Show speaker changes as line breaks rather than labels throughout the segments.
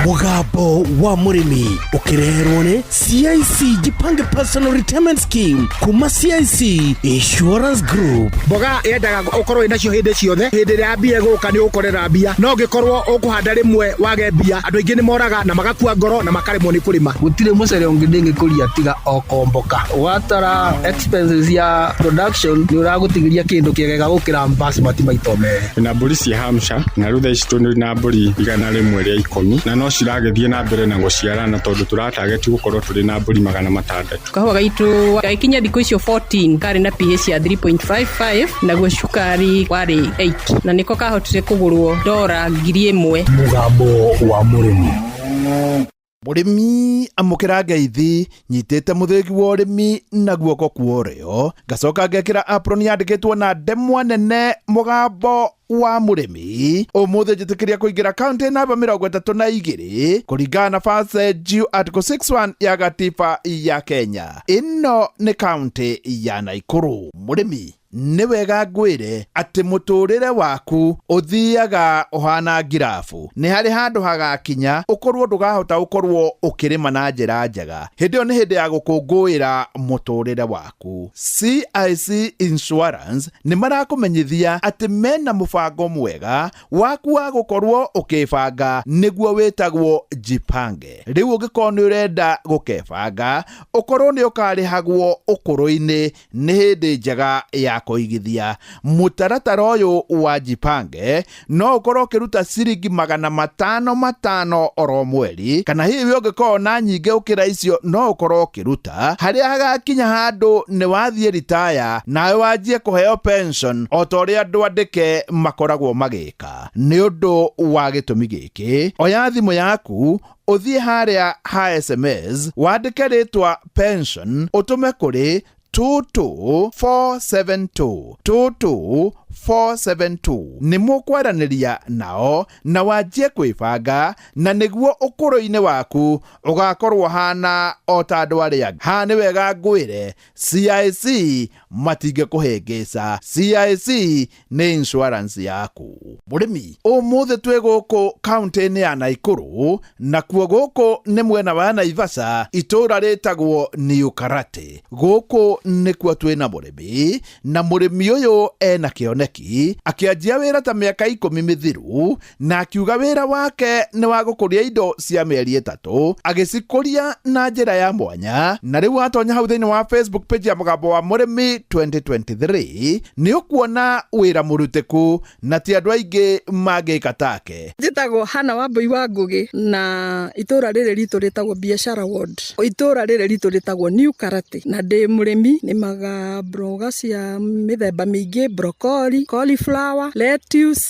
Mũgambo wa Mũrĩmi ũkĩreherwo nĩ CIC Jipange Personal Retirement Scheme kuma CIC Insurance Group.
Mboga yendaga ũkorwo wĩnacio hĩndĩ ciothe. Hĩndĩ ĩrĩa mbia ĩgũka nĩ ũgũkorera mbia, no ũngĩkorwo ũkũhanda rĩmwe wage mbia, andũ aingĩ nĩ moraga na magakua ngoro na makaremwo nĩ kũrĩma.
Gũtirĩ mũcere ũngĩ ndĩngĩkũria tiga o Komboka. Watara expenses ya production, nĩ ũragũtigĩria kĩndũ kĩega gũkĩra basmati maita merĩ.
Na mbũri cia Hampshire, na rĩu thaa ici tũrĩ na mbũri 110, na no ciragĩthiĩ na mbere na gũciarana tondũ tũratageti gũkorwo tũrĩ na mbũri 600.
Kahũa gaitũ gagĩkinya thikũ icio 14 karĩ na pH ya 3.55, naguo cukari warĩ 8, na nĩko kahotire kũgũrwo dora 1000.
Mũgambo wa Mũrĩmi. Mũrĩmi, amũkĩra ngeithi. Nyitĩte mũthĩgi wa ũrĩmi na guoko kwa ũrĩo, ngacoka ngekĩra apron yandĩkĩtwo na ndemwa nene "Mũgambo wa Mũrĩmi". Ũmũthĩ njĩtĩkĩria kũingĩra kaunti namba 32 kũringana na First Due Article 61 ya gatiba ya Kenya. Ĩno nĩ kaunti ya Naikuru. Mũrĩmi, nĩ wega ngwĩre atĩ mũtũrĩre waku ũthiaga ũhana ngirabu. Nĩ harĩ handũ hagakinya ũkorwo ndũgahota gũkorwo ũkĩrĩma na njĩra njega. Hĩndĩ ĩyo nĩ hĩndĩ ya gũkũngũĩra mũtũrĩre waku. CIC Insurance nĩ marakũmenyithia atĩ mena mũbango mwega waku wa gũkorwo ũkĩbanga, nĩguo wĩtagwo Jipange. Rĩu ũngĩkorwo nĩ ũrenda gũkebanga ũkorwo nĩ ũkarĩhagwo ũkũrũ-inĩ, nĩ hĩndĩ njega ya kũigithia. Mũtaratara ũyũ wa Jipange no ũkorwo ũkĩruta ciringi 500 500 oro mweri, kana hihi we ũngĩkorwo na nyingĩ ũkĩra icio no ũkorwo ũkĩruta harĩa hagakinya handũ nĩ wathiĩ ritaya, nawe wanjie kũheo pension o ta ũrĩa andũ andĩke makoragwo magĩka. Nĩ ũndũ wa gĩtũmi gĩkĩ, oya thimũ yaku, ũthiĩ harĩa ha SMS, wandĩke rĩtwa "pension", ũtũme kũrĩ 22472, 22472. Nĩ mũkwaranĩria nao na wanjie kwĩbanga, na nĩguo ũkũrũ-inĩ waku ũgakorwo hana o ta andũ arĩa angĩ. Haha nĩ wega ngwĩre, CIC matingĩkũhĩngĩca. CIC nĩ insurance yaku. Mũrĩmi, ũmũthĩ twĩ gũkũ kaunti-inĩ ya Naikuru, nakuo gũkũ nĩ mwena wa Naivasha, itũũra rĩtagwo New Karate. Gũkũ nĩkuo twĩna mũrĩmi, na mũrĩmi ũyũ ena kĩoneki. Akĩanjia wĩra ta mĩaka 10 mĩthiru, na akiuga wĩra wake nĩ wa gũkũria indo cia mĩeri 3, agĩcikũria na njĩra ya mwanya. Na rĩu watonya hau thĩinĩ wa Facebook page ya Mũgambo wa Mũrĩmi 2023, nĩ ũkuona wĩra mũrutĩku na ti andũ aingĩ mangĩka take.
Njĩtagwo Hana Wambui wa Ngũgĩ, na itũũra rĩrĩ ritũ rĩtagwo Biashara Ward. Itũũra rĩrĩ ritũ rĩtagwo New Karate, na ndĩ mũrĩmi. Nĩmaga mboga cia mĩthemba mĩingĩ: broccoli, cauliflower, lettuce,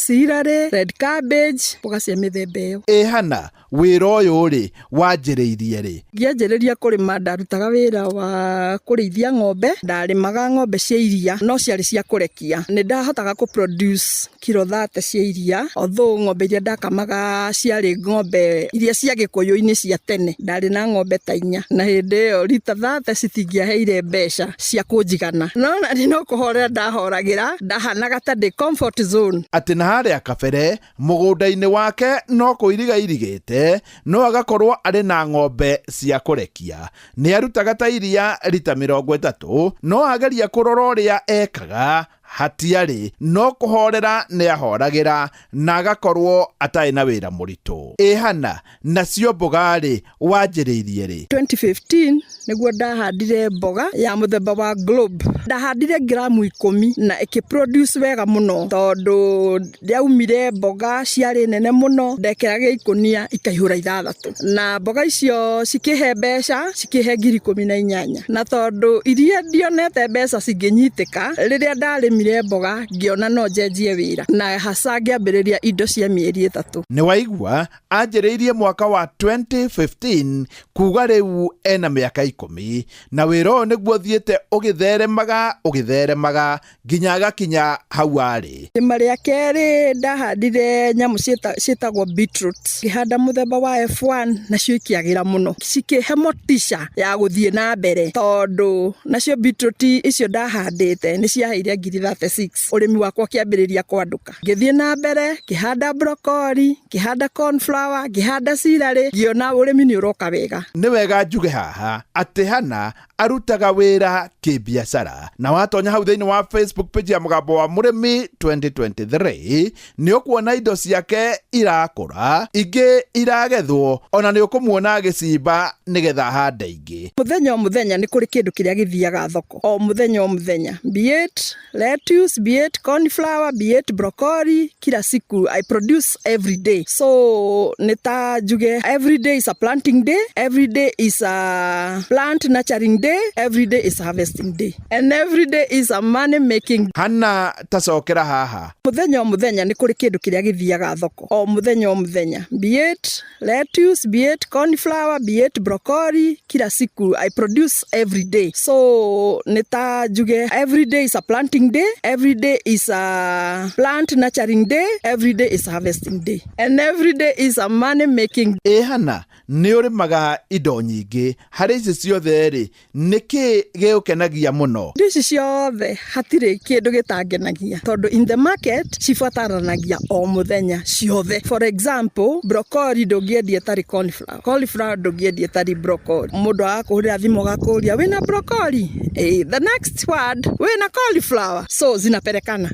celery, red cabbage, mboga cia mĩthemba ĩyo.
Ĩ Hana, wĩra ũyũ rĩ, wanjĩrĩirie rĩ?
Ngĩanjĩrĩria kũrĩma, ndarutaga wĩra wa kũrĩithia ng'ombe. Ndarĩmaga ng'ombe cia iria, no ciarĩ cia kũrekia. Nĩ ndahotaga kũ produce kiro 30 cia iria, although ng'ombe iria ndakamaga ciarĩ ng'ombe iria cia gĩkũyũ-inĩ cia tene. Ndarĩ na ng'ombe ta inya, na hĩndĩ ĩyo rita 30 citingĩaheire mbeca cia kũnjigana, no na no kũhorera ndahoragĩra, ndahanaga ta ndĩ comfort zone.
Atĩ na harĩa kabere mũgũnda-inĩ wake no kũiriga irigĩte, no agakorwo arĩ na ng'ombe cia kũrekia. Nĩ arutaga ta iria rita 30, no ageria kũrora ũrĩa ekaga hatiarĩ, no kũhorera nĩ ahoragĩra na agakorwo atarĩ na wĩra mũritũ. Ĩ Hana, nacio mboga-rĩ, wanjĩrĩirie rĩ?
2015 nĩguo ndahandire mboga ya mũthemba wa globe. Ndahandire ngiramu 10 na ĩkĩ produce wega mũno, tondũ rĩaumire mboga ciarĩ nene mũno. Ndekĩraga ikũnia ikaihũra ithathatũ, na mboga icio cikĩhe mbeca, cikĩhe 18,000. Na tondũ iria ndionete mbeca cingĩnyitĩka, rĩrĩa ndarĩmire mboga ngĩona no njenjie wĩra, na haca ngĩambĩrĩria indo cia mĩeri 3.
Nĩ waigua, anjĩrĩirie mwaka wa 2015, kuga rĩu ena mĩaka 10, na wĩra ũyũ nĩguo ũthiĩte ũgĩtheremaga, ũgĩtheremaga nginya agakinya hau arĩ.
Rĩma rĩa kerĩ ndahandire nyamũ ciĩtagwo beetroot. Ngĩhanda mũthemba wa F1, nacio ikĩagĩra mũno, cikĩhe motisha ya gũthiĩ na mbere, tondũ nacio beetroot icio ndahandĩte nĩ ciaheire ngiri 36 ũrĩmi wakwa ũkĩambĩrĩria kwandũka. Ngĩthiĩ na mbere ngĩhanda broccoli, ngĩhanda cornflower, ngĩhanda celery, ngĩona ũrĩmi nĩ ũroka wega.
Nĩ wega njuge haha atĩ Hannah arutaga wĩra kĩbiacara, na watonya hau thĩinĩ wa Facebook page ya Mũgambo wa Mũrĩmi 2023 nĩ ũkuona indo ciake irakũra, ingĩ iragethwo, ona nĩ ũkũmuona agĩcimba nĩgetha ahande ingĩ.
Mũthenya o mũthenya nĩ kũrĩ kĩndũ kĩrĩa gĩthiaga thoko o mũthenya o mũthenya, be it lettuce, be it cauliflower, be it broccoli, kila siku I produce every day. So nĩ ta njuge every day is a planting day, every day is a plant nurturing day, every day is harvesting day, and every day is a money making.
Hannah, tacokera haha.
Mũthenya o mũthenya nĩ kũrĩ kĩndũ kĩrĩa gĩthiaga thoko o mũthenya o mũthenya, be it lettuce, be it cauliflower, be it broccoli, kila siku I produce every day. So nĩ ta njuge every day is a planting day, every day is a plant nurturing day, every day is harvesting day, and every day is a money making.
Ĩ Hannah, nĩ ũrĩmaga indo nyingĩ, harĩ ici ciothe rĩ, nĩkĩ gĩũkenagia mũno?
Indo ici ciothe hatirĩ kĩndũ gĩtangenagia, tondũ in the market cibataranagia o mũthenya ciothe. For example, broccoli ndũngĩendia ĩtarĩ cauliflower, cauliflower ndũngĩendia ĩtarĩ broccoli. Mũndũ agakũhũrĩra thimũ agakũria wĩna broccoli, the next word wĩna cauliflower, so zinaperekana.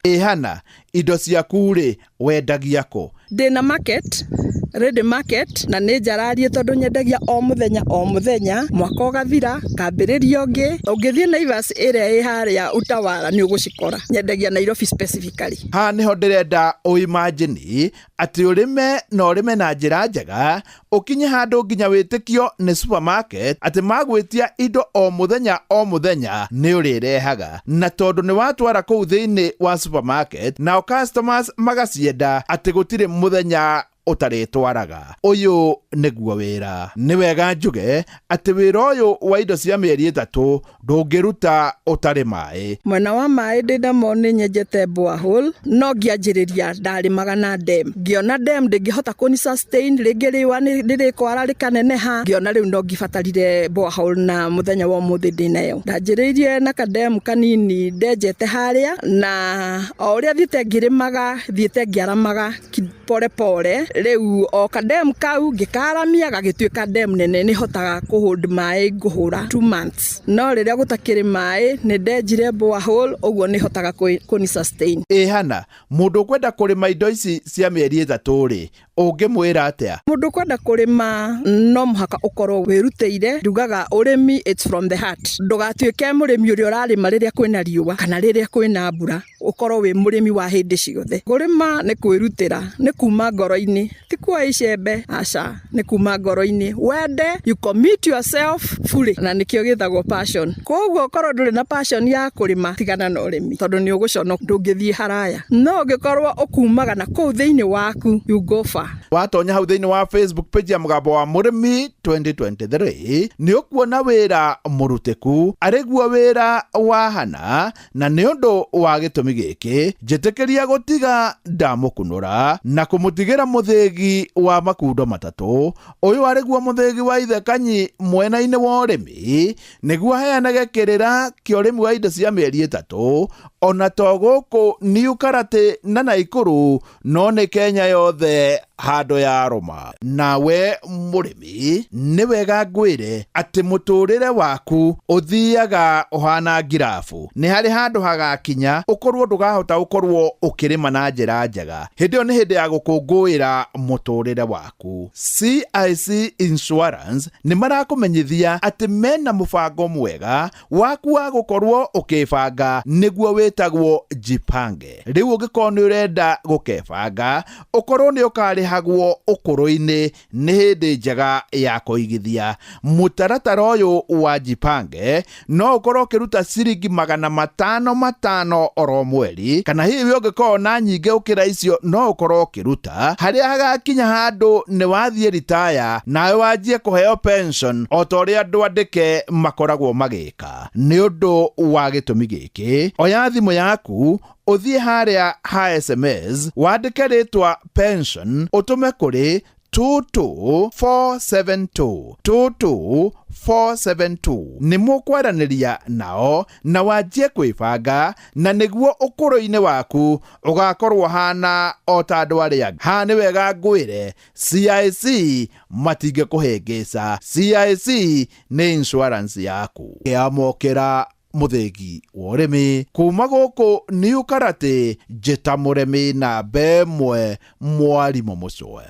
Ĩ Hannah, indo ciaku rĩ wendagia kũ?
Ndĩna market, ready market, na nĩ njararie tondũ nyendagia o mũthenya o mũthenya, mwaka ũgathira kambĩrĩria ũngĩ. Ũngĩthiĩ Naivas ĩrĩa ĩ harĩa Utawala nĩ ũgũcikora. Nyendagia Nairobi specifically.
Haha nĩho ndĩrenda ũimagine atĩ ũrĩme na ũrĩme na njĩra njega, ũkinye handũ nginya wĩtĩkio nĩ supermarket atĩ magwĩtia indo o mũthenya o mũthenya nĩ ũrĩrehaga, na tondũ nĩ watwara kũu thĩinĩ wa supermarket nao customers magacienda atĩ gũtirĩ mũthenya ũtarĩtwaraga. Ũyũ nĩguo wĩra. Nĩ wega njuge atĩ wĩra ũyũ wa indo cia mĩeri 3 ndũngĩruta ũtarĩ maĩ.
Mwena wa maĩ ndĩ namo nĩ nyenjete borehole, no ngĩanjĩrĩria ndarĩmaga na dam. Ngĩona dam ndĩngĩhota kũni sustain, rĩngĩ riũa nĩrĩkwara rĩkaneneha, ngĩona rĩu no ngĩbatarire borehole, na mũthenya wa ũmũthĩ ndĩnayo. Ndanjĩrĩirie na kadem kanini ndenjete harĩa, na o ũrĩa thiĩte ngĩrĩmaga, thiĩte ngĩaramaga pole pole, rĩu o kadem kau ngĩkaramia gagĩtuĩka dam nene, nĩhotaga kũhold maĩ ngũhũra 2 months. No rĩrĩa gũtakĩrĩ maĩ nĩ ndenjire borehole, ũguo nĩhotaga kũni sustain.
Ĩ Hannah, mũndũ ũkwenda kũrĩma indo ici cia mĩeri 3 rĩ, ũngĩmwĩra atĩa?
Mũndũ ũkwenda kũrĩma no mũhaka ũkorwo wĩrutĩire. Ndugaga ũrĩmi it's from the heart. Ndũgatuĩke mũrĩmi ũrĩa ũrarĩma rĩrĩa kwĩna riũa kana rĩrĩa kwĩna mbura, ũkorwo wĩ mũrĩmi wa hĩndĩ ciothe. Kũrĩma nĩ kwĩrutĩra, nĩ kuma ngoro-inĩ, ti kuoya icembe, aca, nĩ kuma ngoro-inĩ. Wende, you commit yourself fully, na nĩkĩo gĩtagwo passion. Koguo ũkorwo ndũrĩ na passion ya kũrĩma, tigana na ũrĩmi, tondũ nĩ ũgũconoka, ndũngĩthiĩ haraya. No ũngĩkorwo ũkumaga na kũu thĩinĩ waku, you go far.
Watonya hau thĩinĩ wa Facebook page ya Mũgambo wa Mũrĩmi 2023 nĩ ũkuona wĩra mũrutĩku, arĩguo wĩra wa Hannah, na nĩ ũndũ wa gĩtũmi gĩkĩ njĩtĩkĩria gũtiga ndamũkunũra na kũmũtigĩra mũthĩgi wa makundo 3. Ũyũ arĩguo mũthĩgi wa Ithe Kanyi mwena-inĩ wa ũrĩmi, nĩguo aheanage kĩrĩra kĩa ũrĩmi wa indo cia mĩeri 3, ona to gũkũ New Karate na Naikuru, no nĩ Kenya yothe handũ ya rũma. Nawe mũrĩmi, nĩ wega ngwĩre atĩ mũtũrĩre waku ũthiaga ũhana ngirabu. Nĩ harĩ handũ hagakinya ũkorwo ndũgahota gũkorwo ũkĩrĩma na njĩra njega. Hĩndĩ ĩyo nĩ hĩndĩ ya gũkũngũĩra mũtũrĩre waku. CIC Insurance nĩ marakũmenyithia atĩ mena mũbango mwega waku wa gũkorwo ũkĩbanga, nĩguo wĩtagwo Jipange. Rĩu ũngĩkorwo nĩ ũrenda gũkebanga, ũkorwo nĩ ũkarĩhagwo ũkũrũ-inĩ, nĩ hĩndĩ njega ya kũigithia. Mũtaratara ũyũ wa Jipange no ũkorwo ũkĩruta ciringi 500 oro mweri, kana hihi we ũngĩkorwo na nyingĩ gũkĩra icio no ũkorwo ũkĩruta, harĩa hagakinya handũ nĩ wathiĩ ritaya nawe wanjie kũheo pension o ta ũrĩa andũ andĩke makoragwo magĩka. Nĩ ũndũ wa gĩtũmi gĩkĩ, oya thimũ yaku ũthiĩ harĩa ha SMS wandĩke rĩtwa pension ũtũme kũrĩ 22472 22472. Nĩ mũkwaranĩria nao na wanjie kwĩbanga, na nĩguo ũkũrũ-inĩ waku ũgakorwo hana o ta andũ arĩa angĩ. Haha nĩ wega ngwĩre, CIC matingĩkũhĩngĩca. CIC nĩ insurance yaku. Yamokĩra mũthĩgi wa ũrĩmi kuma gũkũ New Karate, njĩta mũrĩmi namba ĩmwe, mwarimũ mũcwe.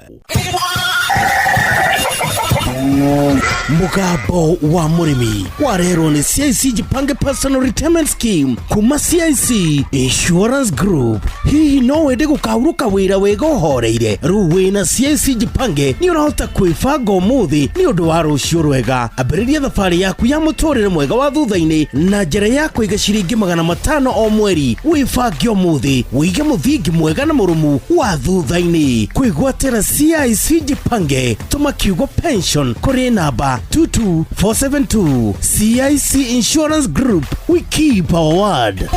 Mugambo wa Mũrĩmi warerwo nĩ CIC Jipange Personal Retirement Scheme kuma CIC Insurance Group. Hihi no wende gũkahurũka wĩra wega ũhoreire? Rĩu wĩna CIC Jipange nĩ ũrahota kwĩbanga ũmũthĩ nĩ ũndũ wa rũciũ rwega. Ambĩrĩria thabarĩ yaku ya mũtũrĩre mwega wa thutha-inĩ na njĩra ya kũiga ciringi 500 o mweri. Wĩbange ũmũthĩ, wĩige mũthingi mwega na mũrũmu wa thutha-inĩ. Kwĩgwatĩra CIC Jipange, tũma kiugo pension kũrĩ namba 22472. CIC Insurance Group, we keep our word.